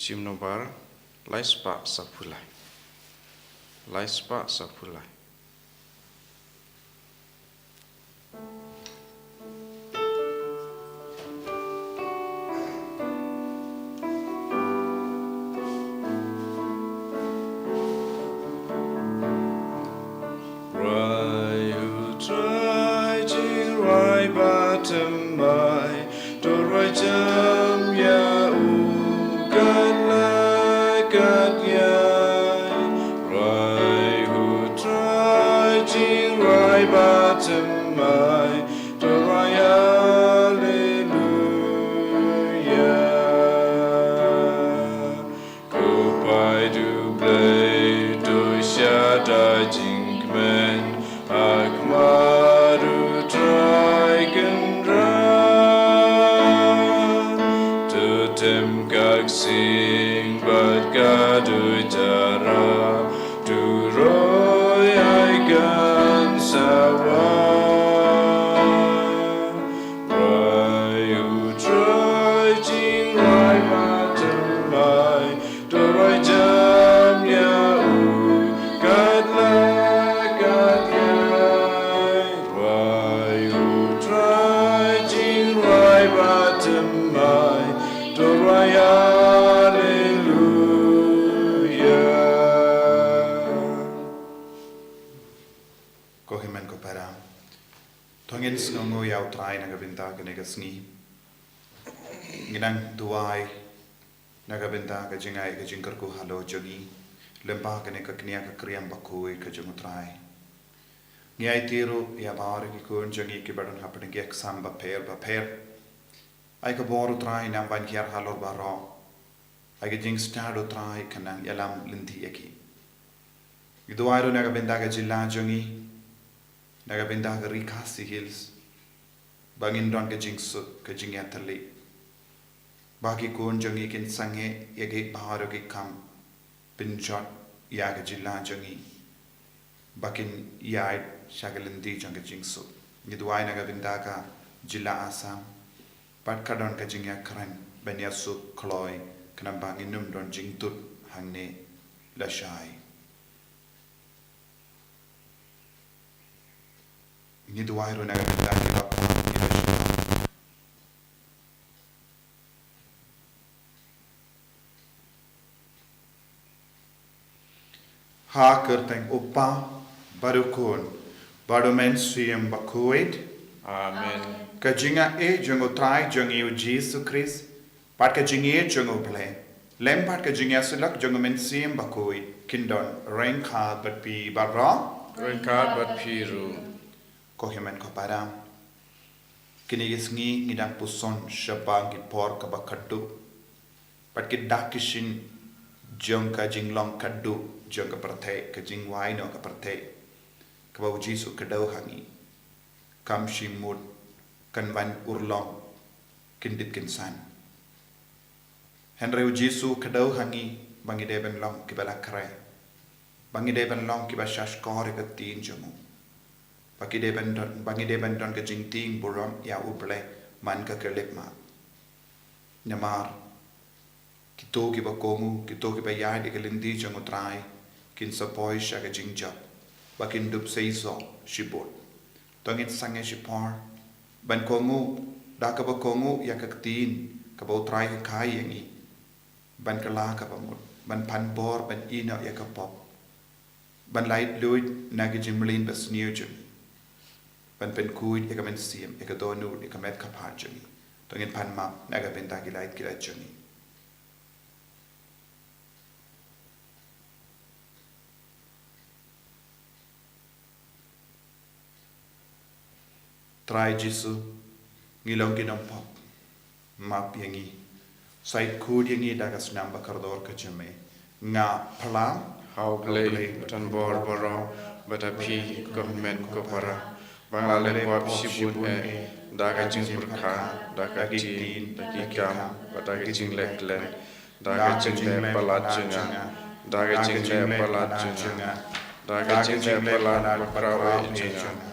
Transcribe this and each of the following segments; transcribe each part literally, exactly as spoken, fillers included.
Shim nombar lai spah saphew lai. Lai spah saphew lai. Rai u Trai jingrai ba thymmai, to rai jam ïa u kat la kat ïai. Rai u Trai jingrai ba thymmai, to rai Alleluia. Ko paid U Blei to shadai jingkmen, ha khmat U Trai Kynrad. To them ka ksing bad ka duitara, to roi ai kan sawa. Rai u Trai jingrai ba thymmai, to rai jam ïa u kat la kat ïai. Rai u Trai jingrai ba thymmai, to rai Alleluia. Ko hynmen ko para, to ngin sngewnguh ïa U Trai na ka bynta kane ka sngi. Ngi nang duwai na ka bynta ka jingai ka jingkyrkhu halor jong ngi lyngba kane ka kñia ka kriam bakhuid ka jong U Trai. Ngi aiti ruh ïa baroh ki khun jong ngi kiba don hapdeng ki exam bapher bapher. Ai ka bor U Trai nang ban hiar halor baroh. Ai ka jingstad U Trai kan nang ïalam lynti ïa ki. Ngi duwai ruh na ka bynta ka jylla jong ngi, na ka bynta ka Ri Khasi Hills, ba ngin don ka jingsuk ka jingïatylli, ba ki khun jong ngi kin sangeh ïa ki baroh ki kam pynjot ïa ka jylla jong ngi, ba kin ïaid sha ka lynti jong ka jingsuk. Ngi duwai na ka bynta ka jylla Assam, bad ka don ka jingïakren ban ïasuk kloi, khnang ba ngin ym don jingtut hangne lashai. Ngi duwai ruh na ka bynta ki ba pang ki ba shah. Ha ka kyrteng U Kpa, bad U Khun, bad U Mynsiem Bakhuid. Amen. Ka jingaiei jong U Trai jong ngi U Jisu Khrist, bad ka jingïeit jong U Blei, lem bad ka jingïasyllok jong U Mynsiem Bakhuid, kin don ryngkat bad phi baroh. Ryngkat bad phi ruh. Ko hynmen ko para, kine ki sngi ngi dang puson shaphang ki por kaba khatduh, bad ki dak ki shin jong ka jinglong khatduh jong ka pyrthei, ka jingwai noh ka pyrthei, kaba U Jisu kdew ha ngi. Kam shym mut kan wan urlong kyndit kynsan. Hynrei U Jisu kdew ha ngi ba ngi dei ban long kiba la khreh, ba ngi dei ban long kiba shahshkor ïa ka ktien jong u, ba ngi dei ban don, ba ngi dei ban don ka jingtieng burom ïa U Blei man ka khyllipmat. Namar kito kiba kohnguh, kito kiba ïaid ïa ka lynti jong U Trai, kin sa poi sha ka jingjop, ba kin dup seisoh shibun. To ngin sangeh shipor ban kohnguh da kaba kohnguh ïa ka ktien kaba U Trai u hikai ïa ngi, ban kylla kaba mut, ban pan bor, ban ïehnoh ïa ka pop, ban laitluid na ki jingmlien basniew jong ngi, ban pynkhuid ïa ka mynsiem, ïa ka dohnud, ïa ka met ka phad jong ngi. To ngin pan map na ka bynta ki lait ki lait jong ngi. Trai Jisu, ngi long ki nongpop, map ïa ngi. Sa ïeit khuid ïa ngi da ka snam ba kordor ka jong me. Nga phla ha U Blei, U Blei ba don bor baroh, bad ha phi ko hynmen ko para, ba nga la leh pop shibun eh, da ka jingpyrkhat, da ka ktien, da ki kam, bad da ka jingleh klet, da ka jingleh palat jong nga, da ka jingleh palat jong nga, da ka jingleh palat bakhraw eh jong nga.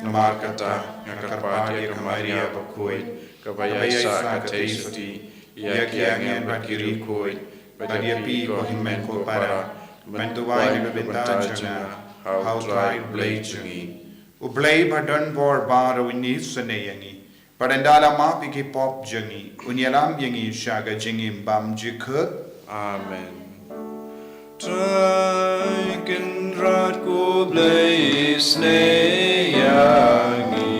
Namar kata nga kyrpad ïa ka Maria bakhuid, kaba ïaisah ka theisotti, ïa ki angel bad ki riewkhuid, bad ïa phi ko hynmen ko para, men duwai na ka bynta jong nga ha U Trai U Blei jong ngi. U Blei badonbor baroh un isynei ïa ngi, bad ynda la map ïa ki pop jong ngi, un ïalam ïa ngi sha ka jingim bymjukut. Amen. Trai Kynrad ko Blei isynei ïa ngi.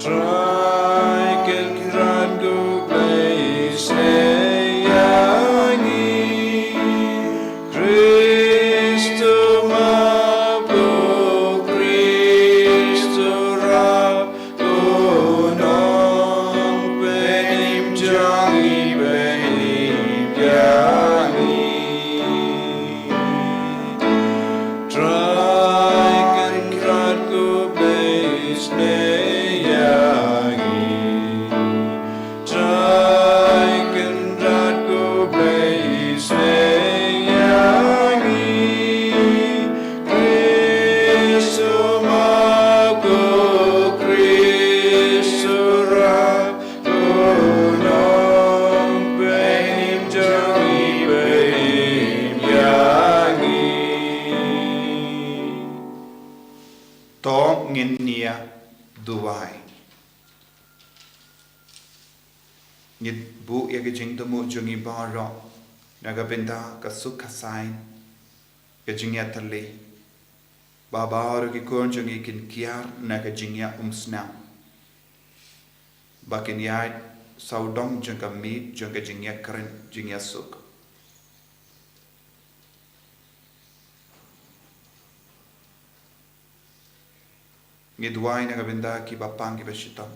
Trai Kynrad ko Blei isynei ïa ngi. Khrist u map, ko Khrist u rap, ko Nongpynim jong ngi, pynim ïa ngi. Trai Kynrad ko Blei isynei ïa ngi. Trai Kynrad ko Blei isynei ïa ngi. Khrist u map, ko Khrist u rap, ko Nongpynim jong ngi, pynim ïa ngi. To ngin ïa duwai. Ngi buh ïa ka jingthmu jong ngi baroh na ka bynta ka suk ka saiñ, ka jingïatylli, ba baroh ki khun jong ngi kin kiar na ka jingïaumsnam, ba kin ïaid sawdong jong ka miet jong ka jingïakren jingïasuk. Ngi duwai na ka bynta kiba pang kiba shitom.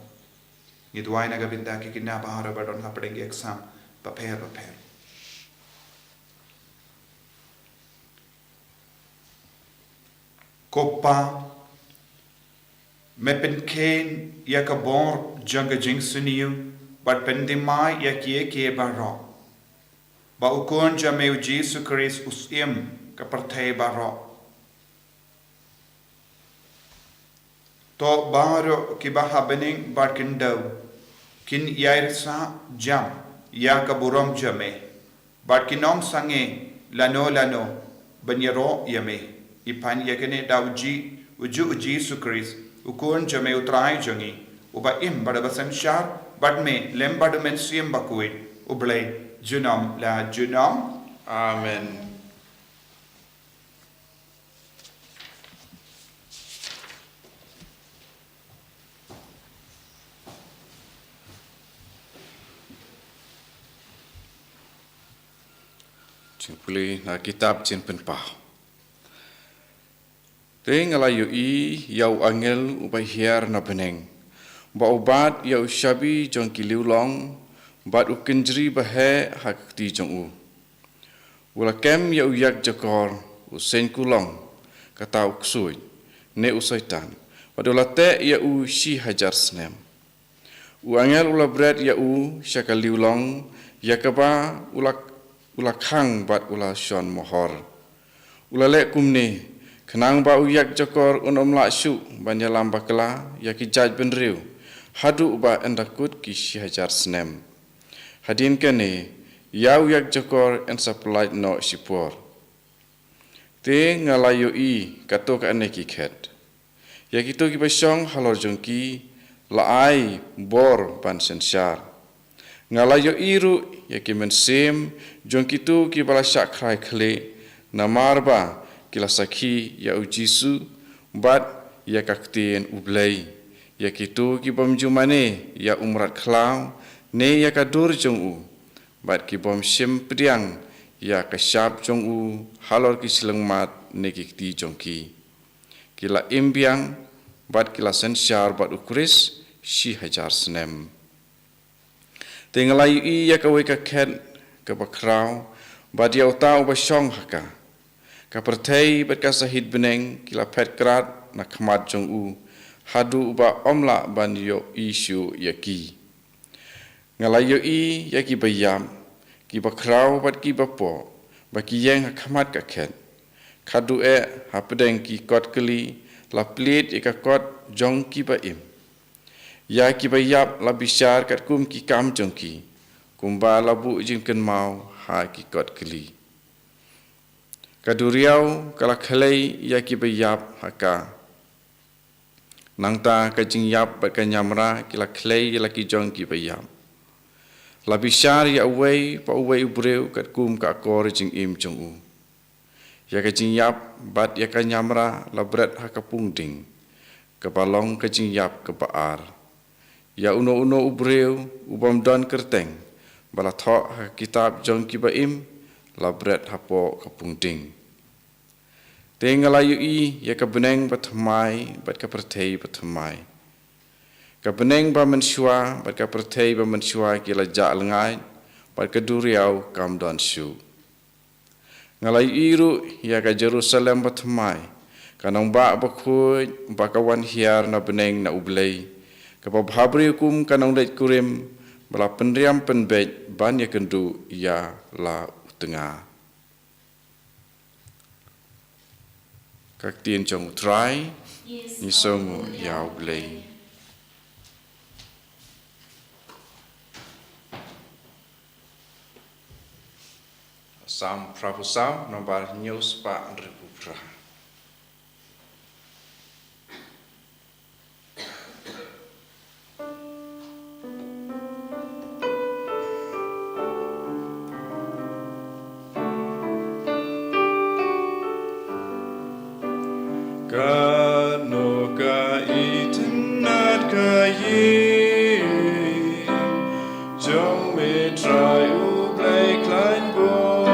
Ngi duwai na ka bynta ki khynnah baroh ba don hapdeng ki exam bapher bapher. Ko Pa, me pynkheiñ ïa ka bor jong ka jingsniew bad pynthymmai ïa kiei kiei baroh, ba u Khun jong me u Jisu Khrist u shim ka pyrthei baroh. To baroh kiba ha bneng bad khyndew kin ïaisah jam ïa ka burom jong me, bad kin ym sangeh lano lano ban ïaroh ïa me. Ngi pan ïa kane da u Ji, u juh u Jisu Khrist, u Khun jong me u Trai jong ngi, uba im bad uba synshar bad me lem bad u Mynsiem Bakhuid, U Blei junom la junom. Amen. Jingpule na kitab Jingpynpaw. Te nga la ïohi ïa u angel uba hiar na bneng, ba u bat ïa u shabi jong ki liwlong, bad u kynjri ba heh ha ka kti jong u. U la kem ïa u ïakjakor, u seiñ kulong, kata u ksuid, ne u Soitan, bad u la teh ïa u shi hajar snem. U angel u la bret ïa u sha ka liwlong, ïa kaba u la, u la khang bad u la shon mohor. U la leh kumne, khnang ba u ïakjakor un ym lah shuh ban ïalam bakla ïa ki jaitbynriew, haduh ba yn da kut ki shi hajar snem. Hadien kane, ïa u ïakjakor yn sa pyllait noh shipor. Te nga la ïohi katto katne ki khet. Ïa kito kiba shong halor jong ki la ai bor ban synshar. Nga la ïohi ruh ïa ki mynsiem jong kito kiba la shah khrai khlieh, namar ba ki la sakhi ïa u Jisu bad ïa ka ktien U Blei, ïa kito ki bym ju mane ïa u mrad khlaw ne ïa ka dur jong u, bad ki bym shim pdiang ïa ka shap jong u halor ki shyllangmat ne ki kti jong ki. Ki la im biang bad ki la synshar bad u Khrist shi hajar snem. Te nga la ïohi ïa kawei ka khet kaba khraw, bad ïa uta uba shong ha ka. Ka pyrthei bad ka sahit bneng ki la phet krad na khmat jong u, haduh ba ym lah ban ïohi shuh ïa ki. Nga la ïohi ïa kiba ïap, kiba khraw bad kiba poh, ba ki ïeng ha khmat ka khet. Khadduh eh hapdeng ki kot kli la plied ïa ka kot jong kiba im. Ïa kiba ïap la bishar katkum ki kam jong ki. kumba la buh jingkynmaw ha ki kot kli. Ka duriaw ka la khlei ïa ki ba ïap ha ka. Nangta ka jingïap bad ka ñiamra ki la khlei ïa la ki jong ki ba ïap. La bishar ïa uwei pa uwei u briew katkum ka akor jingim jong u. Ïa ka jingïap bad ïa ka ñiamra la bret ha ka pung ding, kaba long ka jingïap kaba ar. Ïa uno uno u briew u bym don kyrteng, ba la thoh ha ka kitab jong ki ba im, la bret hapoh ka pung ding. Te nga la ïohi ïa ka bneng ba thymmai bad ka pyrthei ba thymmai. Ka bneng ba mynshuwa bad ka pyrthei ba mynshuwa ki la jah lyngngai, bad ka duriaw kam don shuh. Nga la ïohi ruh ïa ka Jerusalem ba thymmai, ka nongbah bakhuid ba ka wan hiar na bneng na U Blei, kaba bhabriew kum ka nongleit kurim, ba la pynriam pynbeit ban ïakynduh ïa la u tnga. Ka ktien jong U Trai. Ngi sngewnguh ïa U Blei. Salm phra phew saw, nombar hynñiew spah hynriew phew phra. Katno ka itynnad ka ïing jong me Trai U Blei khlaiñ bor.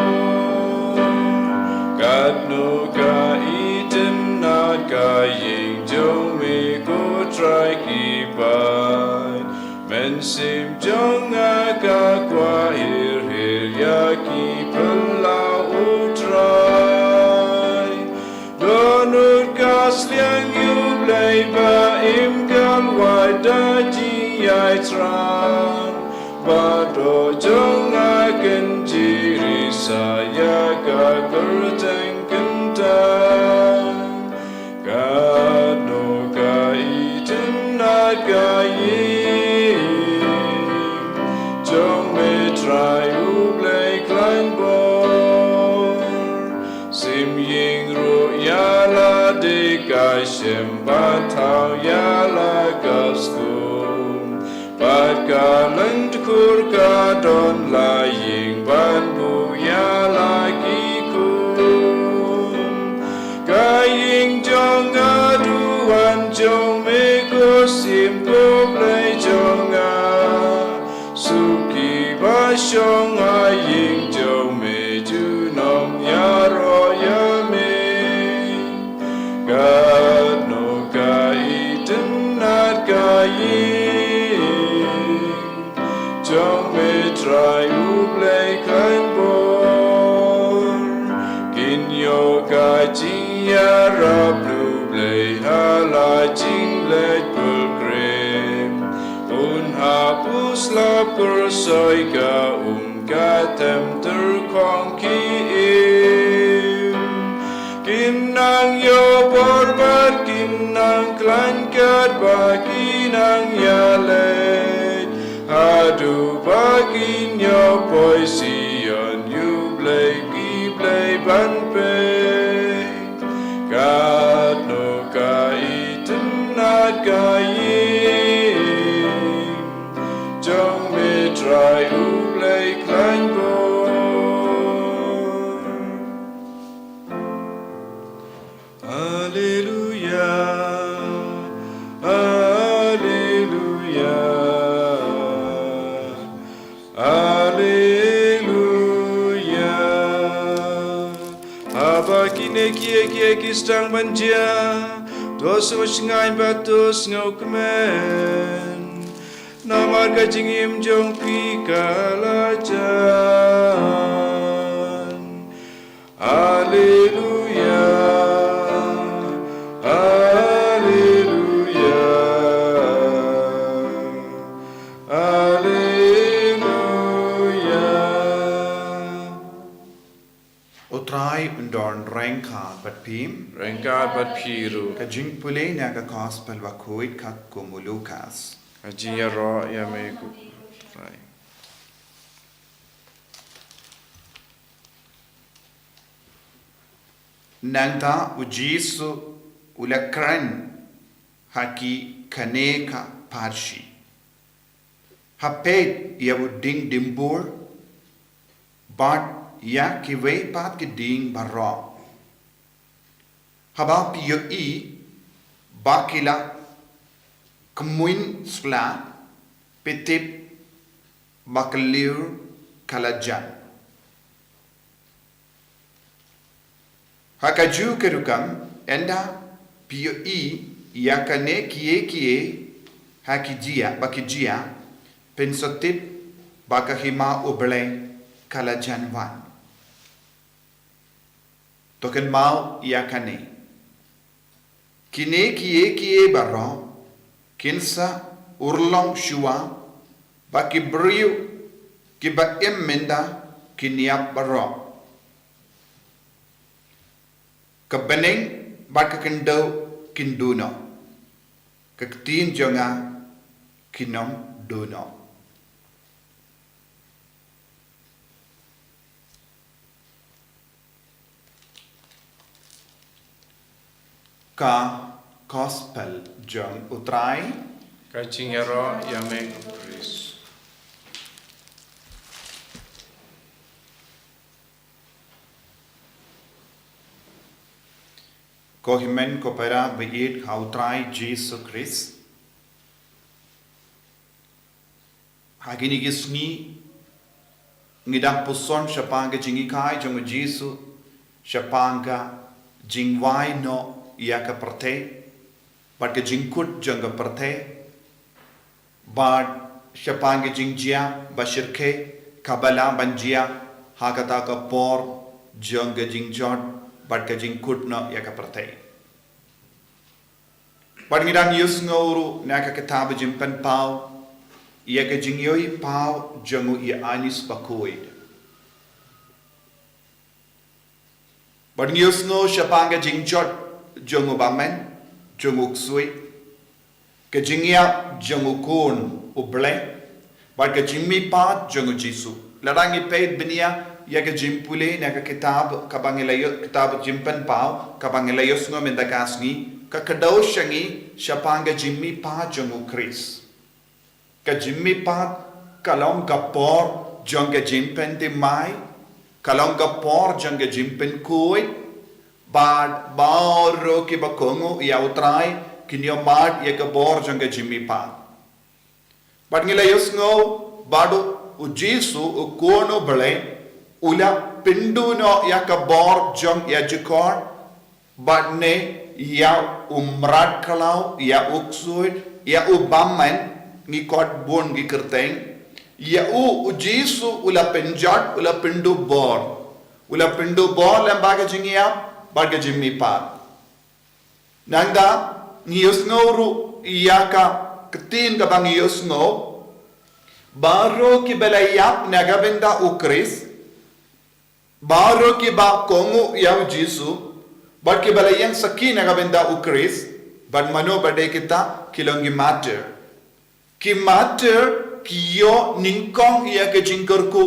Katno ka itynnad ka ïing jong me ko Trai ki paid. Mynsiem jong nga ka kwah hir hir ïa ki pynlaw U Trai. Dohnud ka sliang ïa U Blei ba im ka lwait da jingïaid thrang. Bad doh jong nga kynjri sa ïa ka kyrteng kyntang. Katno ka itynnad ka ïing jong me Trai U Blei khlaiñ bor. Sim ïing ruh ïa lade ka shem bad thaw ïa la ka skum. Bad ka lyngkhuh ka don la ïing ban buh ïa la ki khun. Ka ïing jong nga duwan jong me ko sim ko Blei jong nga. Suki ba shong ha ïing jong me junom ïaroh ïa me. Katno ka itynnad ka ïing jong me Trai U Blei khlaiñ bor. Kin ïoh ka jingïarap U Blei ha la jingleit pyllait. Un hap u slap kyrsoi ka um ka them tyrkhong ki im. Kin nang ïoh bor bad kin nang khlaiñ katba kin nang ïaleit. Haduh ba kin ïoh poi Sion ïa U Blei ki blei ban peit. Katno ka itynnad ka ïing jong me Trai U Blei khlaiñ bor. Alleluia, alleluia, alleluia. Haba kine kiei kiei ki sdang ban jia, to sngewshngaiñ bad to sngewkmen. Namar ka jingim jong phi ka la jan. Alleluia, alleluia, alleluia. U Trai un don ryngkat bad phi. Ryngkat bad phi ruh. Ka jingpule na ka Gospel bakhuid katkum u Lukas. Ka jingïaroh ïa me ko Trai. Nangta u Jisu u la kren ha ki kane ka pharshi: Ha peit ïa u dieng dimbur bad ïa kiwei pat ki dieng baroh. Haba phi ïohi ba ki la kmuin sla, phi tip ba ka lyiur ka la jan. Ha kajuh ka rukom, ynda phi ïohi ïa kane kiei kiei ha ki jia, ba ki jia, phin sa tip ba ka hima U Blei ka la jan wan. To kynmaw ïa kane: Kine kiei kiei baroh kin sa urlong shuwa ba ki briew kiba im mynta kin ïap baroh. Ka bneng bad ka khyndew kin duh noh, ka ktien jong nga kin ym duh noh. Ka Gospel jong U Trai. Ka jingïaroh ïa me, ko Khrist. Ko hynmen ko para ba ïeit ha U Trai Jisu Khrist, ha kine ki sngi ngi dang puson shaphang ka jinghikai jong U Jisu shaphang ka jingwai noh ïa ka pyrthei bad ka jingkut jong ka pyrthei, bad shaphang ka jingjia ba shyrkhei kaba lah ban jia ha kata ka por jong ka jingjot bad ka jingkut noh ïa ka pyrthei. Bad ngi dang ïohsngew ruh na ka kitab Jingpynpaw ïa ka jingïohi paw jong u Ïoannis Bakhuid. Bad ngi ïohsngew shaphang ka jingjot jong u bymman, jong u ksuid, ka jingïap jong u Khun U Blei, bad ka jingmihpat jong U Jisu. Lada ngi peit bniah ïa ka jingpule na ka kitab kaba ngi la ïoh, kitab Jingpynpaw kaba ngi la ïohsngew mynta ka sngi, ka kdew sha ngi shaphang ka jingmihpat jong U Khrist. Ka jingmihpat ka long ka por jong ka jingpynthymmai, ka long ka por jong ka jingpynkhuid, bad baroh kiba kohnguh ïa U Trai kin ïoh mad ïa ka bor jong ka jingmihpat. Bad ngi la ïohsngew ba u Jisu, u Khun U Blei, u la pynduh noh ïa ka bor jong ïajukur, bad ne ïa u mrad khlaw, ïa u ksuid, ïa u bymman, ngi khot bun ki kyrteng. Ïa u, u Jisu u la pynjot, u la pynduh bor. U la pynduh bor lyngba ka jingïap bad ka jingmihpat. Nangta ngi ïohsngew ruh ïa ka ktien kaba ngi ïohsngew, baroh kiba la ïap na ka bynta u Khrist, baroh kiba kohnguh ïa u Jisu, bad kiba la ïeng sakhi na ka bynta u Khrist, bad mano ba dei kita, ki long ki martyr. Ki martyr ki ïoh nyngkong ïa ka jingkyrkhu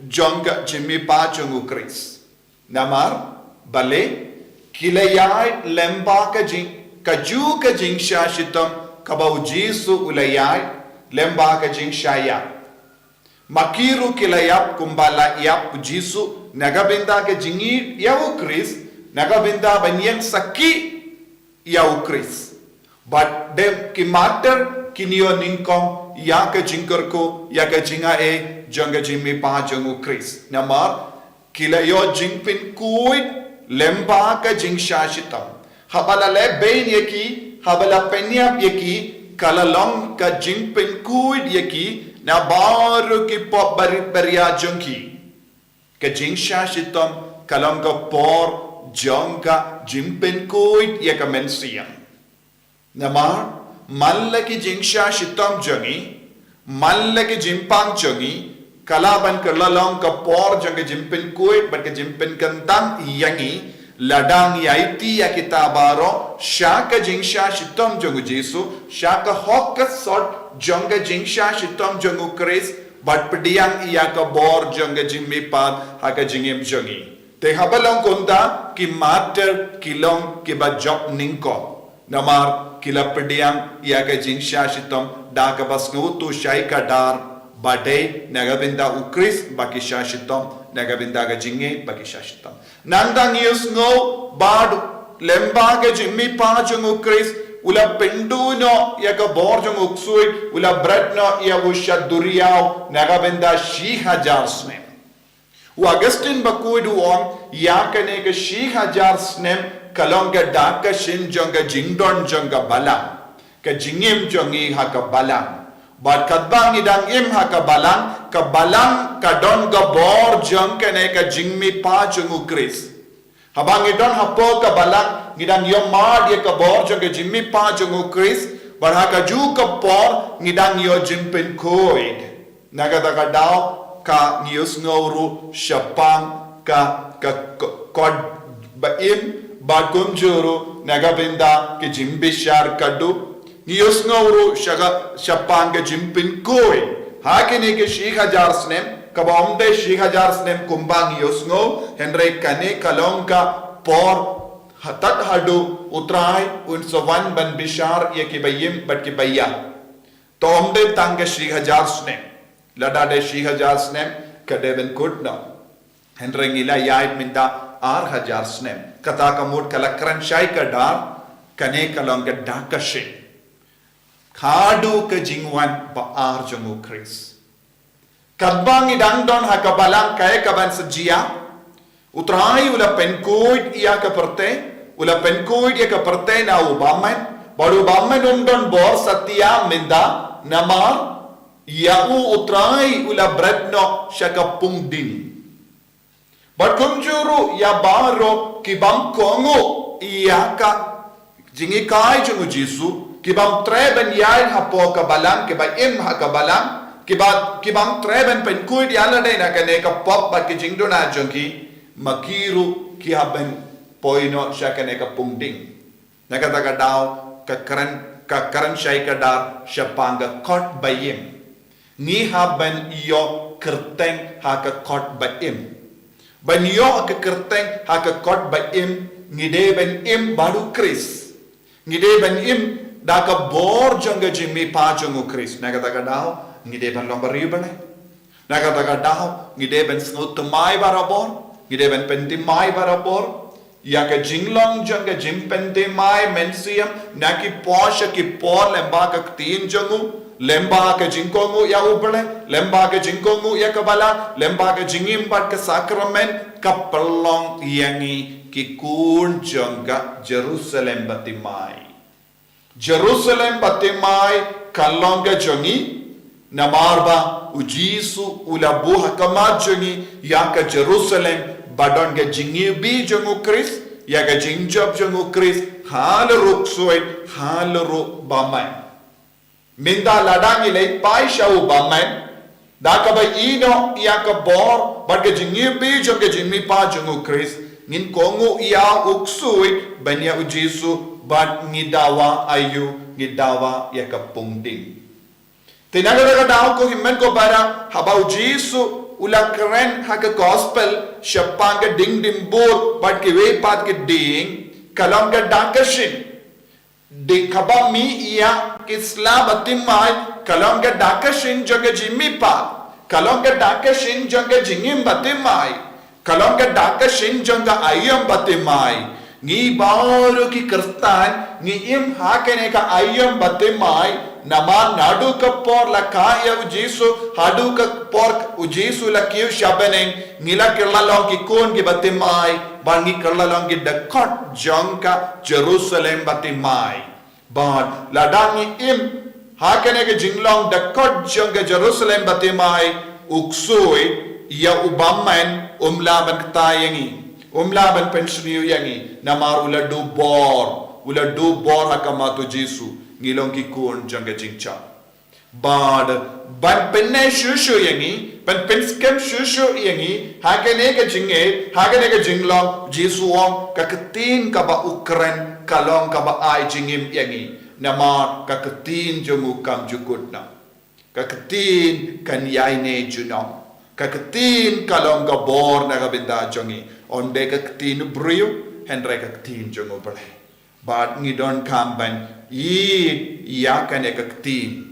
jong ka jingmihpat jong u Khrist. Namar balei? Ki la ïaid lyngba ka jing, kajuh ka jingshah shitom kaba u Jisu u la ïaid, lyngba ka jingshah ïap. Ma ki ruh ki la ïap kumba la ïap u Jisu, na ka bynta ka jingïeit ïa u Khrist, na ka bynta ban ïeng sakhi ïa u Khrist. Bad dei ki martyr kin ïoh nyngkong ïa ka jingkyrkhu, ïa ka jingai jong ka jingmihpat jong u Khrist. Namar ki la ïoh jingpynkhuid lyngba ka jingshah shitom. Haba la leh bein ïa ki, haba la pynïap ïa ki, ka la long ka jingpynkhuid ïa ki na baroh ki pop barit baria jong ki. Ka jingshah shitom ka long ka por jong ka jingpynkhuid ïa ka mynsiem. Namar man la ki jingshah shitom jong ngi, man la ki jingpang jong ngi, ka lah ban kylla long ka por jong ka jingpynkhuid bad ka jingpynkyntang ïa ngi, lada ngi aiti ïa kita baroh sha ka jingshah shitom jong u Jisu, sha ka hok ka sot jong ka jingshah shitom jong u Khrist, bad pdiang ïa ka bor jong ka jingmihpat ha ka jingim jong ngi. Te haba long kumta, ki martyr ki long kiba jop nyngkong. Namar ki la pdiang ïa ka jingshah shitom da kaba sngewthuh shai kdar ba dei na ka bynta u Khrist ba ki shah shitom, na ka bynta ka jingngeit ba ki shah shitom. Nangta ngi ïohsngew ba lyngba ka jingmihpat jong u Khrist, u la pynduh noh ïa ka bor jong u ksuid, u la bret noh ïa u sha duriaw na ka bynta shi hajar snem. U Augustine Bakhuid u ong, ïa kane ka shi hajar snem ka long ka dak ka shin jong ka jingdon jong ka balang, ka jingim jong ngi ha ka balang. Bad katba ngi dang im ha ka balang, ka balang ka don ka bor jong kane ka jingmihpat jong u Khrist. Haba ngi don hapoh ka balang, ngi dang ïohmad ïa ka bor jong ka jingmihpat jong u Khrist, bad ha kajuh ka por ngi dang ïoh jingpynkhuid. Na kata ka daw, ka ngi ïohsngew ruh shaphang ka, ka, ka kot ba im, bad kumjuh ruh na ka bynta ka jingbishar khadduh. Ngi ïohsngew ruh sha ka, shaphang ka jingpynkhuid ha kine ki shi hajar snem, kaba ym dei shi hajar snem kumba ngi ïohsngew, hynrei kane ka long ka por haduh U Trai un sa wan ban bishar ïa kiba im bad kiba ïap. To ym dei tang ka shi hajar snem. Lada dei shi hajar snem, ka dei ban kut noh. Hynrei ngi la ïaid mynta ar hajar snem. Kata ka mut ka la kren shai kdar, kane ka long ka dak ka shin haduh ka jingwan ba ar jong u Khrist. Katba ngi dang don ha ka balang, kaei kaban sa jia? U Trai u la pynkhuid ïa ka pyrthei, u la pynkhuid ïa ka pyrthei na u bymman, bad u bymman um don bor satia mynta, namar ïa u U Trai u la bret noh sha ka pung ding. Bad kumjuh ruh ïa baroh ki bym kohnguh ïa ka jinghikai jong u Jisu, ki bym treh ban ïaid hapoh ka balang, kiba im ha ka balang, kiba, ki bym treh ban pynkhuid ïa lade na kane ka pop bad ki jingduna jong ki, ma ki ruh ki hap ban poi noh sha kane ka pung ding. Na kata ka daw, ka kren, ka kren shai kdar shaphang ka kot ba im. Ngi hap ban ïoh kyrteng ha ka kot ba im. Ban ïoh ka kyrteng ha ka kot ba im, ngi dei ban im bad u Khrist. Ngi dei ban im da ka bor jong ka jingmihpat jong u Khrist. Na kata ka daw, ngi dei ban long bariewbeiñ. Na kata ka daw, ngi dei ban sngewthuh mai barabor, ngi dei ban pynthymmai barabor ïa ka jinglong jong ka jingpynthymmai mynsiem, na ki por sha ki por, lyngba ka ktien jong u, lyngba ka jingkohnguh ïa U Blei, lyngba ka jingkohnguh ïa ka balang, lyngba ka jingim bad ka sakramen, ka pynlong ïa ngi ki khun jong ka Jerusalem bathymmai. Jerusalem bathymmai ka long ka jong ngi, namar ba u Jisu u la buh ha khmat jong ngi ïa ka Jerusalem ba don ka jingiwbih jong u Khrist, ïa ka jingjop jong u Khrist, halor u ksuid, halor u bymman. Mynta lada ngi leit phai sha u bymman, da kaba ïehnoh ïa ka bor bad ka jingiwbih jong ka jingmihpat jong u Khrist, ngin kohnguh ïa u ksuid ban ïa u Jisu, bad ngi dawa aïu? Ngi dawa ïa ka pung ding. Te na kata ka daw, ko hynmen ko para, haba u Jisu u la kren ha ka gospel shaphang ka ding dimbur bad kiwei pat ki ding, ka long ka dak ka shin. Dei kaba mih ïa ki sla bathymmai, ka long ka dak ka shin jong ka jingmihpat, ka long ka dak ka shin jong ka jingim bathymmai, ka long ka dak ka shin jong ka aïom bathymmai. Ngi baroh ki Khristan ngi im ha kane ka aïom bathymmai, namar naduh ka por la kha ïa u Jisu, haduh ka por u Jisu la kiew sha bneng, ngi la kylla long ki khun ki bathymmai, bad ngi kylla long ki dkhot jong ka Jerusalem bathymmai. Bad lada ngi im ha kane ka jinglong dkhot jong ka Jerusalem bathymmai, u ksuid ïa u bymman um lah ban kta ïa ngi, um lah ban pynsniew ïa ngi, namar u la duh bor, u la duh bor ha khmat u Jisu, ngi long ki khun jong ka jingshah. Bad ban pynneh shuh shuh ïa ngi, ban pynskhem shuh shuh ïa ngi ha kane ka jingngeit, ha kane ka jinglong, Jisu u ong, ka ktien kaba u kren ka long kaba ai jingim ïa ngi. Namar ka ktien jong u kam ju kut noh. Ka ktien kan ïaineh junom. Ka ktien ka long ka bor na ka bynta jong ngi. Ym dei ka ktien u briew, hynrei ka ktien jong U Blei. Bad ngi donkam ban ïeit ïa kane ka ktien.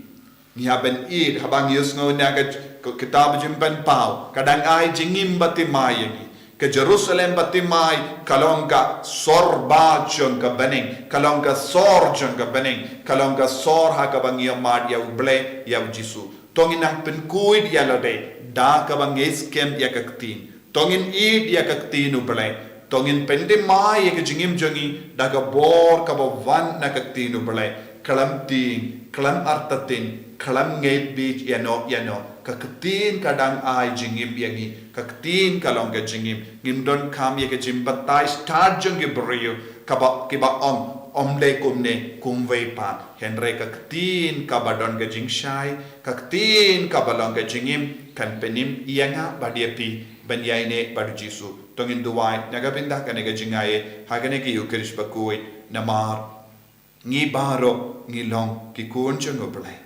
Ngi hap ban ïeit, haba ngi ïohsngew na ka, ka kitab Jingpynpaw, ka dang ai jingim bathymmai ïa ngi. Ka Jerusalem bathymmai ka long ka sor ba jong ka bneng, ka long ka sor jong ka bneng, ka long ka sor ha kaba ngi ïohmad ïa U Blei, ïa U Jisu. To ngin nang pynkhuid ïa lade da kaba ngi skhem ïa ka ktien. To ngin ïeit ïa ka ktien U Blei. To ngin pynthymmai ïa ka jingim jong ngi da ka bor kaba wan na ka ktien U Blei. Khlem tieng, khlem artatien, khlem ngeit bit ïano ïano. Ka ktien ka dang ai jingim ïa ngi. Ka ktien ka long ka jingim. Ngim donkam ïa ka jingbatai stad jong ki briew kaba, kiba ong, ym dei kumne, kumwei pat. Hynrei ka ktien kaba don ka jingshai, ka ktien kaba long ka jingim, kan pynim ïa nga bad ïa phi ban ïaineh bad U Jisu. To ngin duwai na ka bynta kane ka jingaiei ha kane ka Ïukharist bakhuid, namar ngi baroh ngi long ki khun jong U Blei.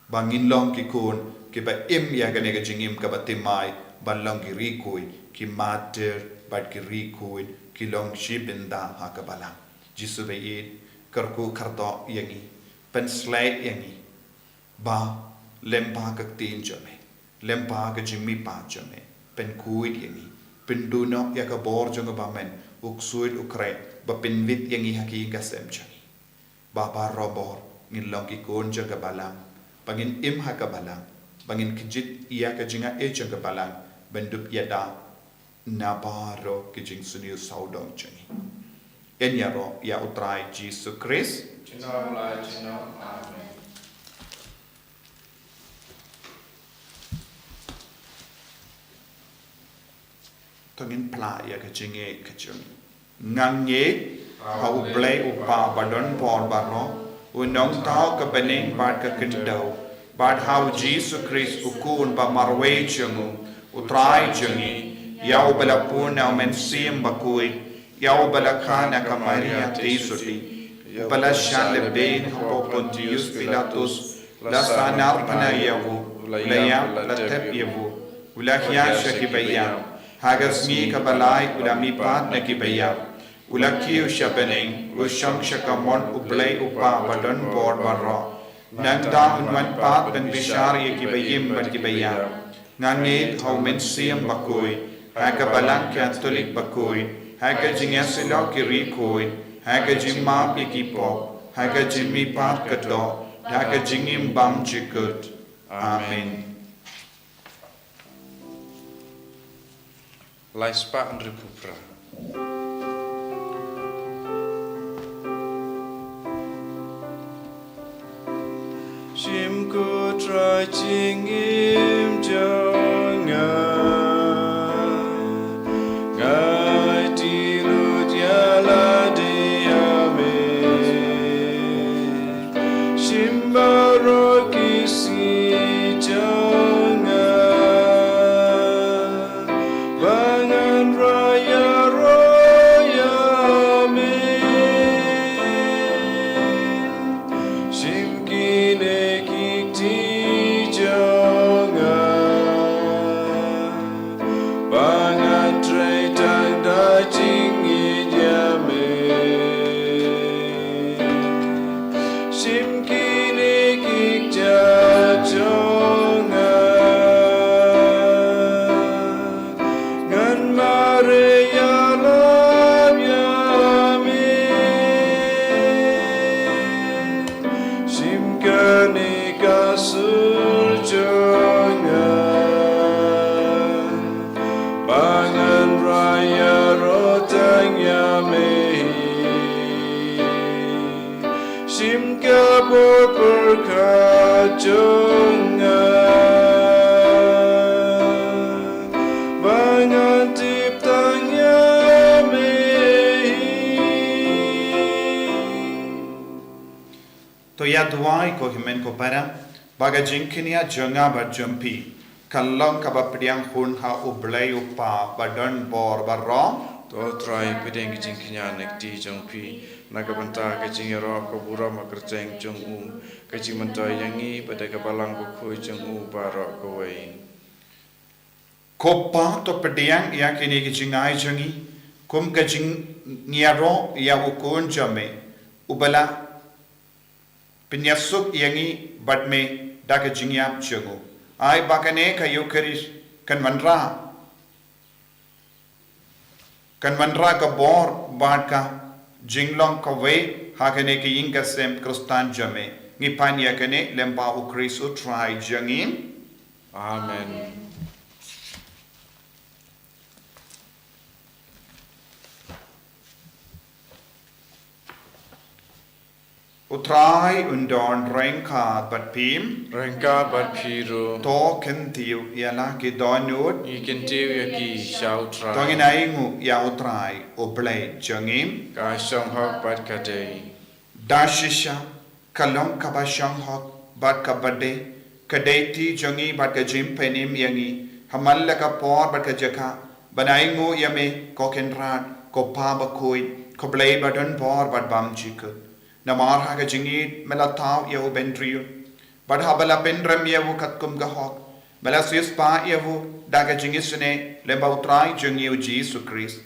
Ba ngin long ki khun kiba im ïa kane ka jingim kaba thymmai, ban long ki riewkhuid, ki martyr bad ki riewkhuid, ki long shi bynta ha ka balang. Jisu ba ïeit, kyrkhu kyrdoh ïa ngi, pynshlei ïa ngi. Ba lyngba ka ktien jong me, lyngba ka jingmihpat jong me, pynkhuid ïa ngi, pynduh noh ïa ka bor jong U Bamon, U Ksuid U Khreh, ba pynwit ïa ngi ha ka ïing ka sem jong ngi. Ba baroh bor ngin long ki khun jong ka balang, ba ngin im ha ka balang, ba ngin kjit ïa ka jingaiei jong ka balang, ban dup ïada na baroh ki jingsniew sawdong jong ngi. Yn ïaroh ïa U Trai Jisu Khrist. Junom la junom. Amen. To ngin phla ïa ka jingngeit ka jong ngi. Nga ngeit ha U Blei U Kpa ba don bor baroh, U nongthaw ka bneng bad ka khyndew, bad ha U Jisu Khrist U Khun ba marwei jong U, U Trai jong ngi, ïa uba la pun na U Mynsiem Bakhuid, ïa uba la kha na ka Maria Theisotti, uba la shah lehbeiñ hapoh Pontius Pilatus, la sahnarphna ïa u, u la ïap, la thep ïa u, u la hiar sha kiba ïap, ha ka sngi kaba lai u la mihpat na kiba ïap, u la kiew sha bneng, u shong sha kamon U Blei U Kpa ba don bor baroh. Nangta un wan pat ban bishar ïa kiba im bad kiba ïap. Nga ngeit ha U Mynsiem Bakhuid, ha ka Balang Katholik bakhuid, ha ka jingïasyllok ki riewkhuid, ha ka jingmap ïa ki pop, ha ka jingmihpat ka doh, ha ka jingim bymjukut. Amen. Lai spah hynriewphew phra. Shim ko Trai jingim jong nga, nga aiti lut ïa lade ïa me. Shim baroh ki sngi jong nga, ba ngan rai ïaroh ïa me. Shim kine ki kti jong nga, ba ngan trei tang da jingngeit ïa me. Shim kine ki kjat jong nga, ngan mareh ïalap ïa me. Shim kane ka sur jong nga, ba ngan rai ïaroh tang ïa me. Shim ka bor pyrkhat jong nga, ba ngan tip tang ïa me. To ïa duwai ko hynmen ko para, ba ka jingkñia jong nga bad jong phi kan long kaba pdiang hun ha U Blei U Kpa ba don bor baroh. To Trai, pdiang ka jingkñia na ka kti jong phi na ka bynta ka jingïaroh ka burom ha ka kyrteng jong u, ka jingmyntoi ïa ngi bad ïa ka Balang Bakhuid jong u baroh kawei. Ko Pa, to pdiang ïa kine ki jingai jong ngi kum ka jingïaroh ïa u Khun jong me, uba la pynïasuk ïa ngi bad me da ka jingïap jong u. Ai ba kane ka Eukharist kan wanrah, kan wanrah ka bor bad ka jinglong kawei ha kane ka ïing ka sem Khristan jong me. Ngi pan ïa kane lyngba u Khrist u Trai jong ngi. Amen. U Trai un don ryngkat bad phi. Ryngkat bad phi ruh. To kyntiew ïa la ki dohnud. Ngi kyntiew ïa ki sha u Trai. To ngin ainguh ïa u Trai u Blei jong ngi. Ka shong hok bad ka dei. Da shisha ka long kaba shong hok bad kaba dei ka daiti jong ngi bad ka jingpynim ïa ngi ha man la ka por bad ka jaka ban ainguh ïa me, ko Kynrad, ko Pa bakhuid, ko Blei ba don bor bad bymjukut. Namar ha ka jingïeit me la thaw ïa u bynriew, bad haba la pynrem ïa u katkum ka hok, me la siewspah ïa u da ka jingisynei lyngba u Trai jong ngi u Jisu Khrist.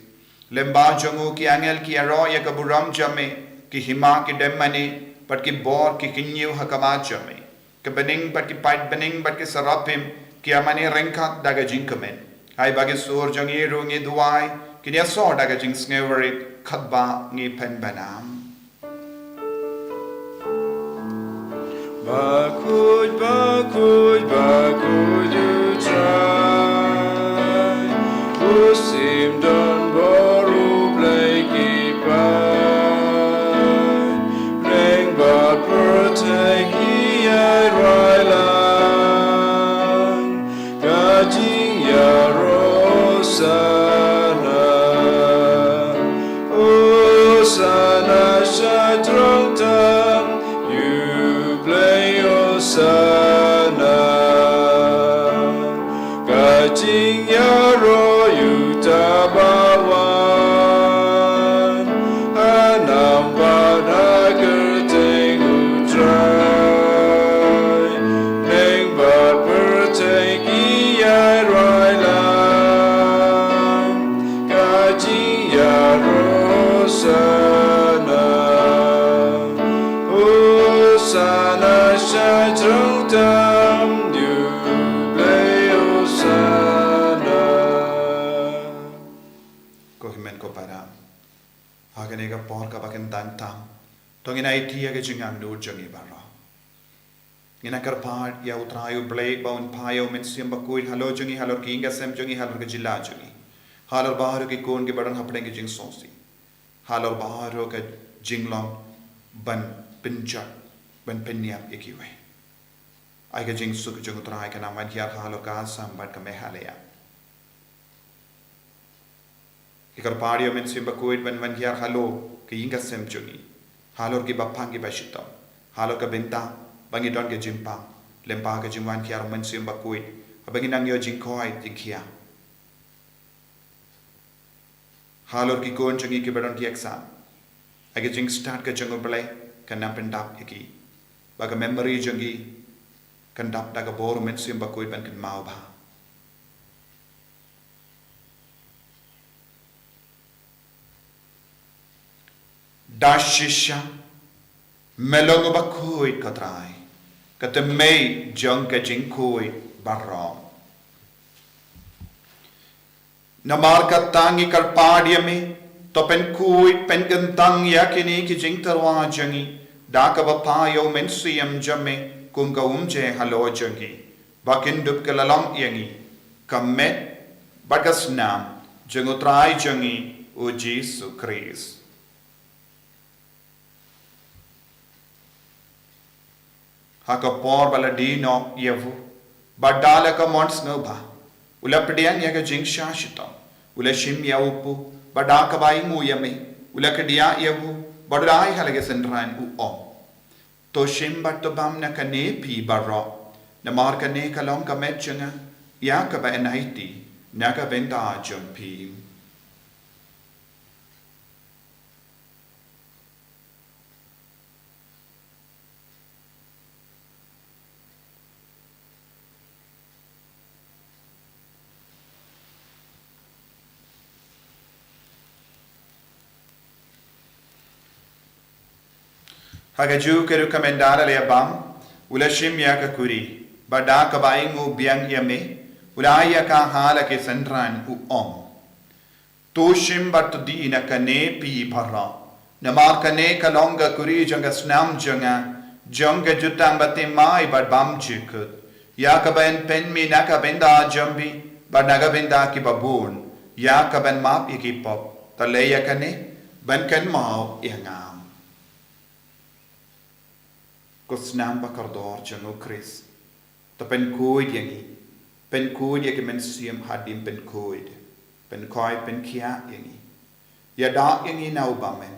Lyngba jong u ki angel ki ïaroh ïa ka burom jong me, ki hima ki dem mane, bad ki bor ki kynñiew ha khmat jong me. Ki bneng bad ki paid bneng bad ki serafim ki ïa mane ryngkat da ka jingkmen. Ai ba ki sur jong ngi ruh, ngi duwai, kin ïasor da ka jingsngewrit katba ngi pynbna. Bakhuid, bakhuid, bakhuid u Trai, u sim don bor, u Blei ki paid, bneng bad pyrthei ki ïai rai lang. Ka jingïaroh Hosana, Hosana sha Trai tam, ïa u Blei Hosana. Ka jingïaroh ïa uta ba wan ha nam bad ha kyrteng u Trai, bneng bad pyrthei ki ïai rai lang. Ka jingïaroh Hosana, Hosana sha Trai tam, ïa u Blei Hosana. Ko hynmen ko para, ha kane ka por kaba kyntang tam, to ngin aiti ïa ka jingangnud jong ngi baroh. Ngin ïa kyrpad ïa u Trai u Blei ba un phah ïa u Mynsiem Bakhuid halor jong ngi, halor ki ïing ki sem jong ngi, halor ka jylla jong ngi, halor baroh ki khun kiba don hapdeng ka jingsngewsih, halor baroh ka jinglong ban pynjot, ban pynïap ïa kiwei. Ai ka jingsuk jong u Trai kan nang wan hiar halor ka Assam bad ka Meghalaya. Ngi kyrpad ïa u Mynsiem Bakhuid ban wan hiar halor ki ïing ki sem jong ngi, halor kiba pang kiba shitom, halor ka bynta ba ngin don ka jingpang lyngba ka jingwan hiar u Mynsiem Bakhuid, haba ngin nang ïoh jingkhoi jingkhiah. Halor ki khun jong ngi kiba don ki exam, ai ka jingstad ka jong u Blei kan nang pyndap ïa ki, ba ka memory jong ngi kan dap da ka bor u Mynsiem Bakhuid ban kynmaw bha. Da shisha me long uba khuid ko Trai, ka tymmen jong ka jingkhuid baroh. Namar kata ngi kyrpad ïa me, to pynkhuid pynkyntang ïa kine ki jingtyrwa jong ngi da kaba phah ïa u Mynsiem jong me kum ka umje halor jong ngi, ba kin dup ka la long ïa ngi ka met bad ka snam jong u Trai jong ngi u Jisu Khrist. Ha ka por ba la die noh ïa u, bad da la ka mon sngewbha, u la pdiang ïa ka jingshah shitom, u la shim ïa u kpu, bad da kaba ainguh ïa me, u la kdiah ïa u, bad u la ai ha la ki synran, u ong: To shim bad to bam na kane phi baroh, namar kane ka long ka met jong nga, ïa kaba yn aiti na ka bynta jong phi. Ha kajuh ka rukom ynda la leh bam, u la shim ïa ka kuri, bad da kaba ainguh biang ïa me, u la ai ïa ka ha la ki synran, u ong: To shim bad to die na kane phi baroh. Namar kane ka long ka kuri jong ka snam jong nga, jong ka jutang bathymmai bad bymjukut, ïa kaban pynmih na ka bynta jong phi bad na ka bynta kiba bun, ïa kaban map ïa ki pop. To leh ïa kane ban kynmaw ïa nga. Ko snam ba kordor jong u Khrist, to pynkhuid ïa ngi, pynkhuid ïa ki mynsiem hadien pynkhuid, pynkhoi pynkhiah ïa ngi, ïada ïa ngi na u bymman.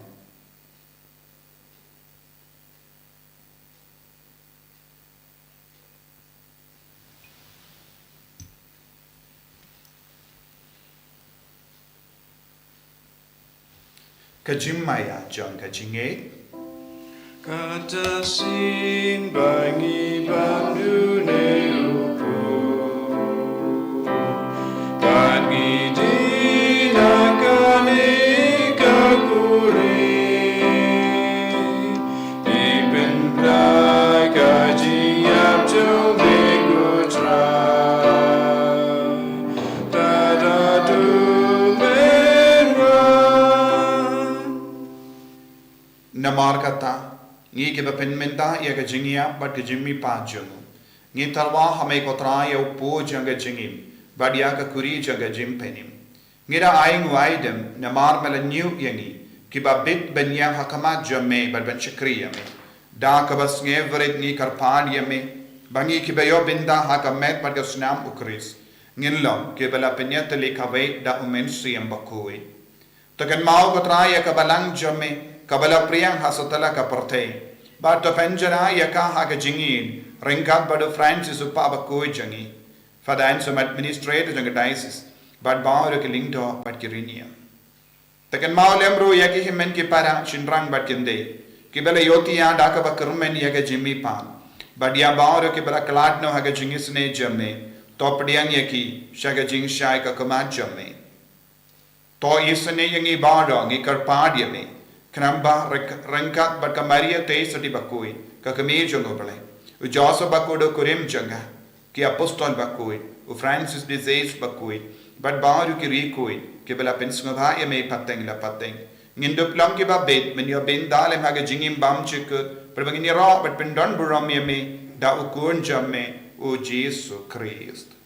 Ka jingmaïa jong ka jingngeit. Kata sien ba ngi bam dune u Trai, ba ngi die na kane ka kuri, ngi pynbna ka jingïap jong me ko Trai. Namar kata, ngi kiba pynmynta ïa ka jingïap bad ka jingmihpat jong u, ngi tyrwa ha me ko Trai ïa u pud jong ka jingim bad ïa ka kuri jong ka jingpynim. Ngi da ainguh aidem namar me la ñiuh ïa ngi kiba bit ban ïeng ha khmat jong me bad ban shakri ïa me. Da kaba sngewrit ngi kyrpad ïa me ba ngi kiba ïoh bynta ha ka met bad ka snam u Khrist, ngin long kiba la pynïatylli kawei da u Mynsiem Bakhuid. To kynmaw ko Trai ïa ka balang jong me kaba la pdiang ha satlak ka pyrthei, bad to pynjynjar ïa ka ha ka jingïeit ryngkat bad u Francis u Pape bakhuid jong ngi, Father Anselm, administrator jong ka diocese, bad baroh ki lyngdoh bad ki riewniam. To kynmaw lem ruh ïa ki hynmen ki para, shynrang bad kynthei kiba la ïohthiah da kaba kyrmen ïa ka jingmihpat, bad ïa baroh kiba la khlad noh ha ka jingisynei jong me. To pdiang ïa ki sha ka jingshai ka khmat jong me. To isynei ïa ngi baroh, ngi kyrpad ïa me, khnang ba ryngk-, ryngkat bad ka Maria Theisotti bakhuid, ka Kmie jong u Blei, u Joseph bakhuid u kurim jong ka, ki apostol bakhuid, u Francis de Sales bakhuid, bad baroh ki riewkhuid kiba la pynsngewbha ïa me pateng la pateng, ngin dup long kiba bit ban ïoh bynta lem ha ka jingim bymjukut, bad ba ngin ïaroh bad pyndonburom ïa me da u Khun jong me, u Jisu Khrist.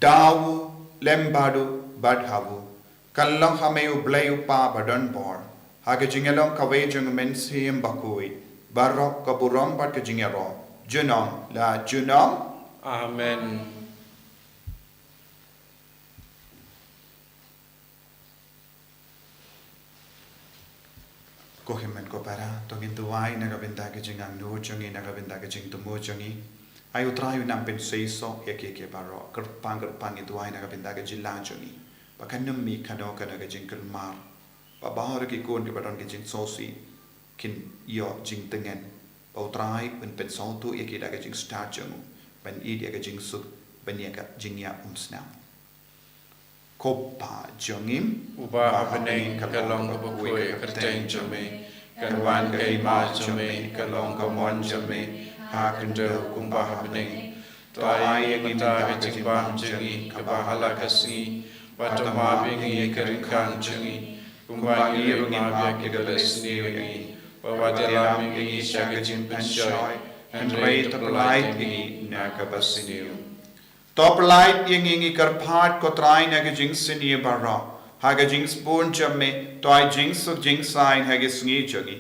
Da u, lem bad u, bad ha u, kan long ha me u Blei u Kpa badonbor, ha ka jingïalong kawei jong u Mynsiem Bakhuid, baroh ka burom bad ka jingïaroh, junom la junom. Amen. Ko hynmen ko para, to ngin duwai na ka bynta ka jingangnud jong ngi, na ka bynta ka jingthmu jong ngi. Ai u Trai un nang pynseisoh ïa ki, ki baroh, kyrpang kyrpang ngi duwai na ka bynta ka jylla jong ngi, ba kan ym mih kano kano ka jingkulmar, ba baroh ki khun kiba don ka jingsngewsih kin ïoh jingtngen, ba u Trai un pynsngewthuh ïa ki da ka jingstad jong u, ban ïeit ïa ka jingsuk, ban ïa ka jingïaid umsnam. Ko Pa jong ngi uba ha bneng, ka long kaba khuid ka kyrteng jong me, kan wan ka hima jong me, ka long ka mon jong me ha khyndew kumba ha bneng. To ai ïa ngi mynta ka jingbam jong ngi kaba ha la ka sngi, bad to map ïa ngi ïa ka ryngkang jong ngi, kumba ngi ruh ngi map ïa kiba la isynei ïa ngi, bad wat ïalam ïa ngi sha ka jingpynshoi, hynrei to pyllait ïa ngi na kaba sniew. To pyllait ïa ngi, ngi kyrpad ko Trai, na ka jingsniew baroh, ha ka jingsbun jong me, to ai jingsuk jingsaiñ ha ka sngi jong ngi,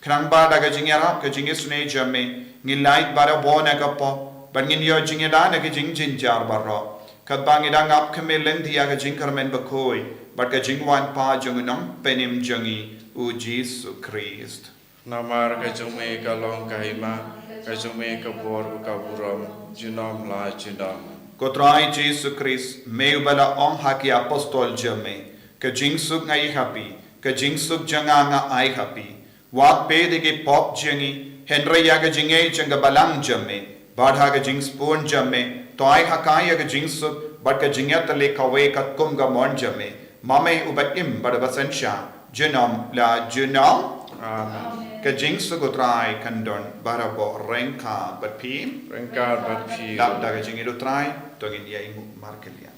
khnang ba da ka jingïarap ka jingisynei jong me, ngin lait barabor na ka pop, bad ngin ïoh jingïada na ka jingjynjar baroh, katba ngi dang ap khmih lynti ïa ka jingkyrmen bakhuid bad ka jingwan pat jong u Nongpynim jong ngi, u Jisu Khrist. Namar ka jong me ka long ka hima, ka jong me ka bor, ka burom, junom la junom. Ko Trai Jisu Khrist, me uba la ong ha ki apostol jong me, ka jingsuk nga ai ha phi, ka jingsuk jong nga nga ai ha phi. Wat peit ïa ki pop jong ngi, hynrei ïa ka jingngeit jong ka balang jong me, bad ha ka jingsbun jong me, to ai ha ka ïa ka jingsuk Bad ka jingïatylli kawei katkum ka mon jong me, ma me uba im bad uba synshar junom la junom. Amen. Ka jingsuk U Trai kan don barabor ryngkat bad phi. Ryngkat bad phi. Dap da ka jingïeit U Trai, to ngin ïa ïnguh markylliang.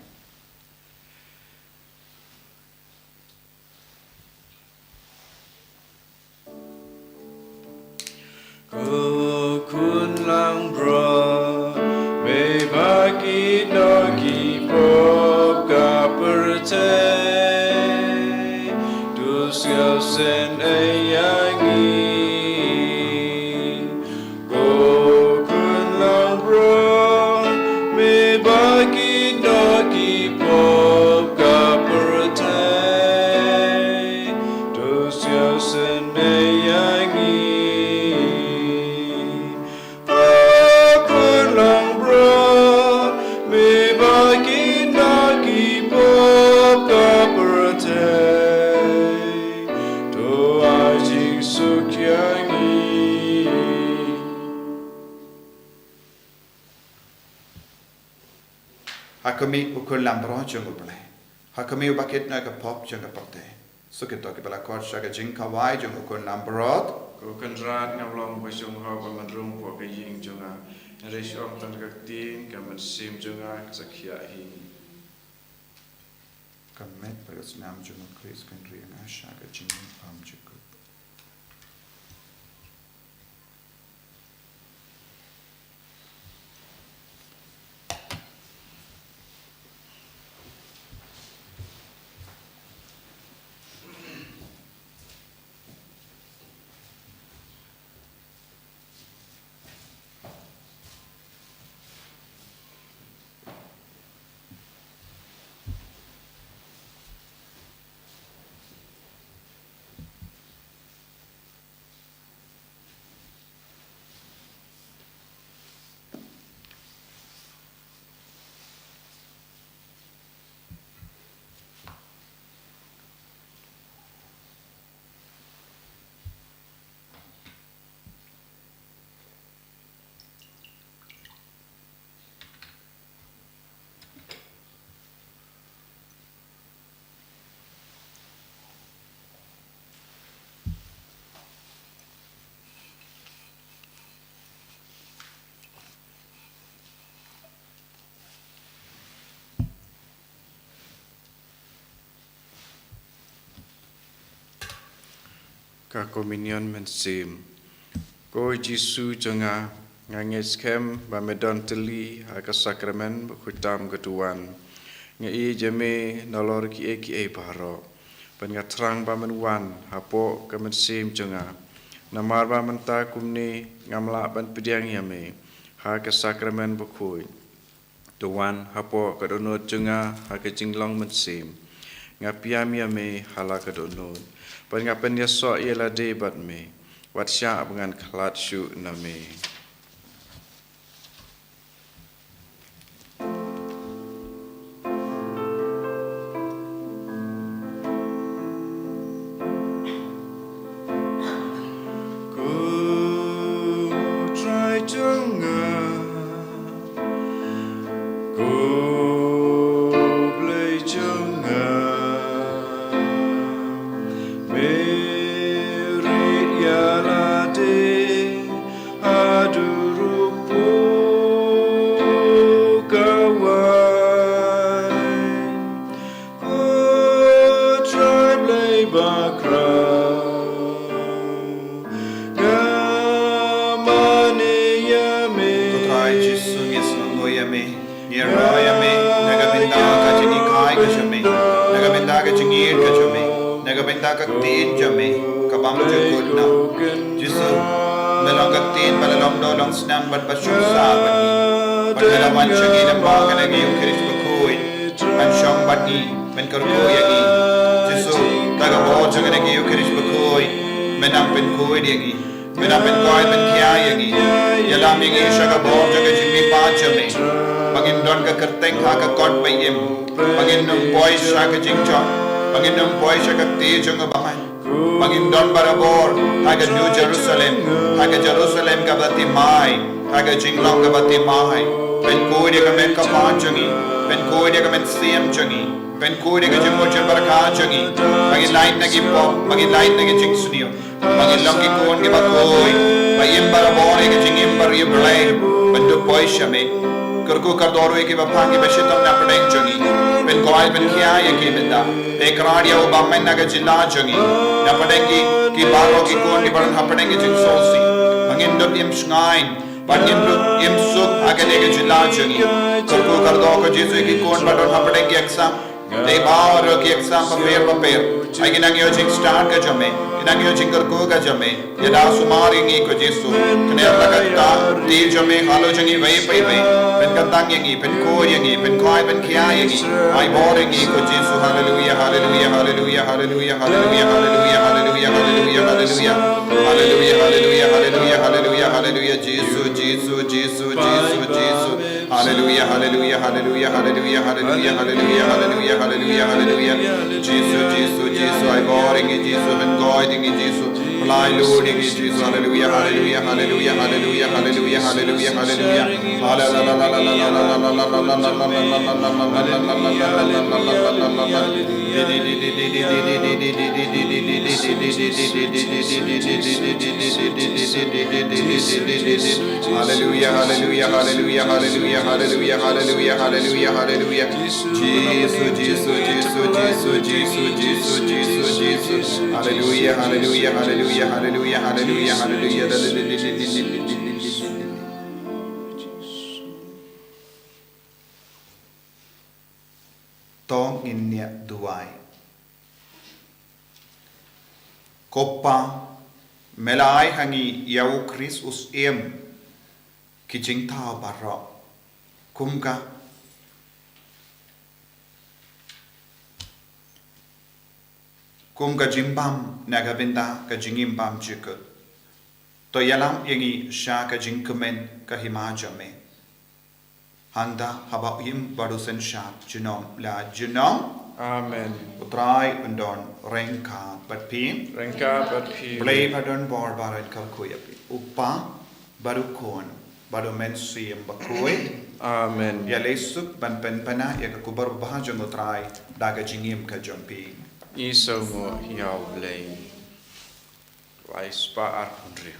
Ko khun langbrot, me ba kit noh ki pop ka pyrthei, to sngewsynei ïa ngi. Ko khun langbrot, me ba kit noh ki pop ka pyrthei, to sngewsynei ïa ngi. Ko khun langbrot, me ba kit noh ki pop ka pyrthei, to ai jingsuk ïa ngi. Ha khmih, U Khun langbrot jong U Blei. Ha khmih, uba kit noh ki pop jong ka pyrthei. Sngewthuh ïa ki ba la khot sha ka jingkhawai jong U Khun langbrot. Ko Kynrad, ngam long ba shong hok ban wan rung hapoh ka ïing jong nga. Hynrei shu ong tang ka ktien, ka mynsiem jong nga kan sa khiah hi. Ka met bad ka snam jong U Khrist kan ri ïa nga sha ka jingim bymjukut. Ka Komunion Mynsiem. Ko Jisu jong nga, nga ngeit skhem ba me don tylli ha ka Sakramen bakhuid tam ka duwan. Nga ïeit ïa me nalor kiei kiei baroh. Bad nga thrang ba men wan hapoh ka mynsiem jong nga. Namar ba mynta kumne ngam lah ban pdiang ïa me ha ka Sakramen bakhuid. To wan hapoh ka dohnud jong nga ha ka jinglong mynsiem. Nga pdiang ïa me ha la ka dohnud. Bad nga pynïasoh ïa lade bad me. Wat shah ba ngan khlad shuh na me. Ko Trai jong nga, ko Blei jong nga, me rieh ïa lade haduh ruh pyrkhat ka wai. Ko Trai Blei bakhraw, nga mane ïa me. Ko Trai Jisu, ngi sngewnguh ïa me. Ngi ïaroh ïa me na ka bynta ka jinghikai ka jong me, na ka bynta ka jingïeit ka jong me, na ka bynta ka ktien jong me kaba bymjukut noh. Jisu, me long ka ktien ba la long doh long snam bad ba shong sah bad ngi. Bad me la wan sha ngi lyngba kane ka Eukharist bakhuid ban shong bad ngi, ban kyrkhu ïa ngi. Jisu, da ka bor jong kane ka Eukharist bakhuid, me nang pynkhuid ïa ngi. Me nang pynkhuid pynkhiah ïa ngi. Ïalam ïa ngi sha ka bor jong ka jingmihpat jong me, ba ngin don ka kyrteng ha ka kot ba im, ba ngin ym poi sha ka jingjot, ba ngin ym poi sha ka kti jong u bymman. Ba ngin don barabor ha ka New Jerusalem, ha ka Jerusalem kaba thymmai, ha ka jinglong kaba thymmai. Pynkhuid ïa ka met ka phad jong ngi, Pynkhuid ïa ka mynsiem jong ngi. Pynkhuid ïa ka jingmut jingpyrkhat jong ngi. Ba ngin lait na ki pop, ba ngin lait na ki jingsniew. Ba ngin long ki khun kiba khuid, ba im barabor ïa ka jingim bariewblei ban dup poi sha me. Kyrkhu kyrdoh ruh ïa kiba pang kiba shitom na pdeng jong ngi. Pynkoit pynkhia ïa ki mynta. Pynkylla ïa u bymman na ka jylla jong ngi. Na pdeng ki, ki baroh ki khun kiba don ha pdeng ki jingsngewsih. Ba ngin dup im shngaiñ. Ba ngin dup im suk ha kane ka jylla jong ngi. Kyrkhu kyrdoh ko Jisu ïa ki khun ba don ha pdeng ki exam. Dei baroh ki exam bapher bapher. Ai ki nang ïoh jingstad ka jong me. Ki nang ïoh jingkyrkhu ka jong me. Ïada sumar ïa ngi ko Jisu. Kane ka kata ti jong me halor jong ngi wei pa wei. Pynkyntang ïa ngi, pynkhuid ïa ngi, pynkoit pynkhia ïa ngi. Ai bor ïa ngi ko Jisu. Haleluia, haleluia, haleluia, haleluia, haleluia, haleluia, haleluia, haleluia, haleluia. Haleluia, haleluia, haleluia, haleluia, haleluia. Jisu, Jisu, Jisu, Jisu, Jisu. Haleluia, haleluia, haleluia, haleluia, haleluia, haleluia, haleluia, haleluia, haleluia. Jisu, Jisu, Jisu, ai bor ïa ngi Jisu, pynkoit ïa ngi Jisu, pynlait lut ïa ngi Jisu. Haleluia, haleluia, haleluia, haleluia, haleluia, haleluia, haleluia. Haleluia, haleluia, haleluia, haleluia, haleluia, haleluia, haleluia, haleluia. Jisu, Jisu, Jisu, Jisu, Jisu, Jisu, Jisu, Jisu. Haleluia, haleluia, haleluia, haleluia, haleluia, haleluia. To ngin ïa duwai. Ko Pa, me la ai ha ngi ïa u Khrist u Syiem ki jingthaw baroh. Kum ka, kum ka jingbam na ka bynta ka jingim bymjukut. To ïalam ïa ngi sha ka jingkmen ka hima jong me. Hangta haba u im bad u synshar junom la junom. Amen. U Trai un don ryngkat bad phi. Ryngkat bad phi. Blei ba don bor baroh un kyrkhu ïa phi. U Pa bad u Khun bad u Mynsiem Bakhuid. Amen. Ïaleh suk ban pynpaw ïa ka khubor babha jong u Trai da ka jingim ka jong phi. Ngi sngewnguh ïa u Blei. Lai spah arphew hynriew.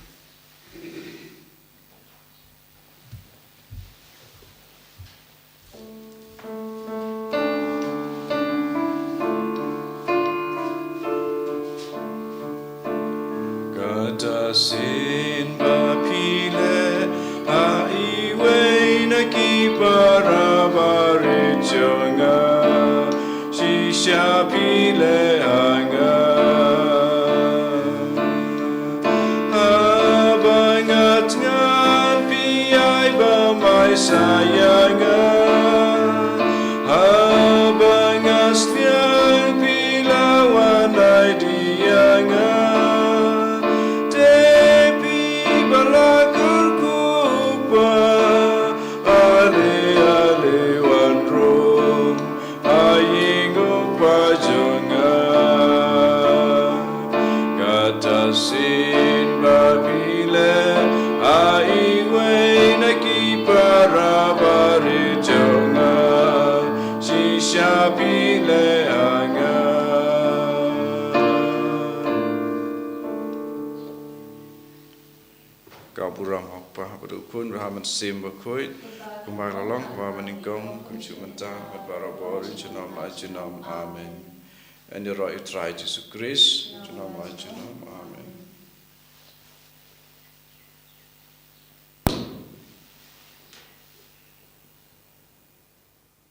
Kata sien ba phi leh ha iwei na ki para barit jong nga, shisha phi leh ha nga. Haba nga thngan phi ai bymman sha ïa nga. Haba nga sliang phi la wan ai ïa nga. Te phi ba la kyrkhu, Pa, ale, ale wan rung ha ïing u Pa jong nga. Kata sien ba phi leh ha iwei na ki para barit jong nga, shisha phi leh ha nga. Ka burom ha u Kpa bad u Khun bad ha u Mynsiem Bakhuid, kumba ka la long, kumba mynnyngkong, kumjuh mynta, bad baroh por, junom la junom. Amen. Ïaroh ïa u Trai Jisu Khrist, junom la junom.